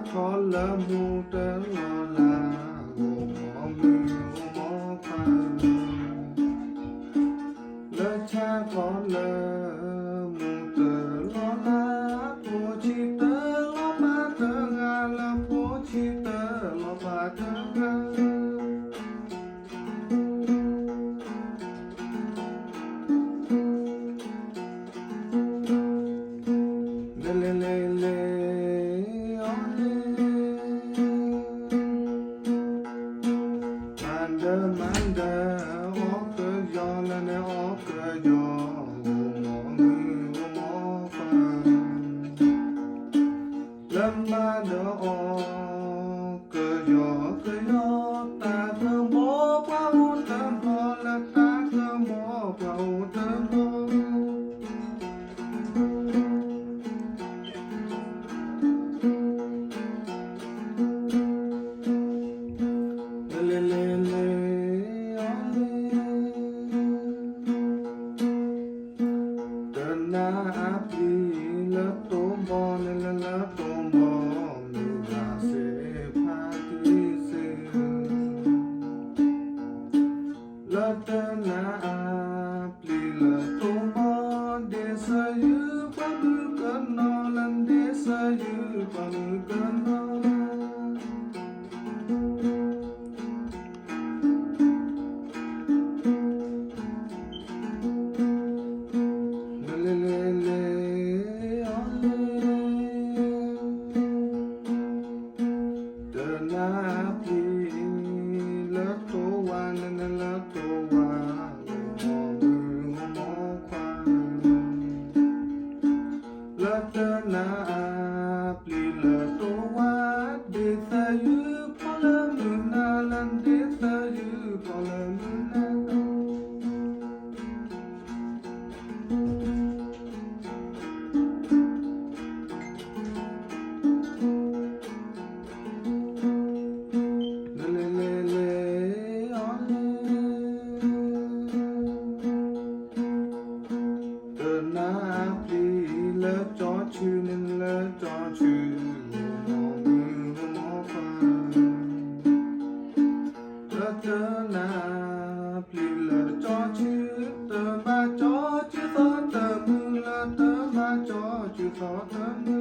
ထီၣ်လၢမူတလီၤလး ဂီၤမီၤမုၢ်ဂီၤမီၤခွါ, လၢဆါထီၣ်လၢမူတလီၤလး, ဖိဆံးတလီၤပာ်တဂၤ လၢဖိဆံးတလီၤပာ်တဂၤ လဲၤလဲၤလဲၤလဲၤအီၤလဲၤ, မၤဒၢမၤဒၢအီၣ်ကယီၤ လၢန့ၣ်အီၣ်ကယီၤ ဂီၤမီၤမုၢ်ဂီၤမီၤခွါ, လၢမၤဒၢအီၣ်ကယီၤကယီၤ တၢ်ကဘီပှၤအိၣ်တဘျီ လၢတၢ်ကဘီပှၤအိၣ်တဘျီ လဲၤလဲၤလဲၤလဲၤအီၤလဲၤ, တနၢ်အပျံၤလၢတိၢ်ဘီန့ၣ် လၢလၢတိၢ်ဘီ မုၢ်ဂၤစ့ဖးတံၢ်စ့ လၢတနၢ်အပျံၤလၢတိၢ်ဘီ ဒ့ၣ်စၢၤယုၢ်ပှၤမုၣ်ကနီၤ လၢဒ့ၣ်စၢၤယုၢ်ပှၤမုၣ်ကနီၤ လဲၤလဲၤလဲၤလဲၤအီၤလဲၤ, တနၢ်အပျံၤလၢတိၢ်ဝါန့ၣ် လၢတိၢ်ဝါ ဂီၤမီၤမုၢ်ဂီၤမီၤခွါ လၢတနၢ်အပျံၤလၢတိၢ်ဝါ ဒ့ၣ်သၢယုၢ်ဖီလၢမုၢ်နၤ လၢဒ့ၣ်သၢယုၢ်ဖီလၢမုၢ်နၤ လဲၤလဲၤလဲၤလဲၤအီၤလဲၤ, တနၢ်အပျံၤလၢကၠီဆူန့ၣ် လၢကၠီဆူ ဂီၤမီၤမုၢ်ဂီၤမီၤခွါ လၢတနၢ်အပျံၤလၢကၠီဆူ တဘၣ်ကၠီဆူသီတမုၢ် လၢတဘၣ်ကၠီဆူသီတမုၢ်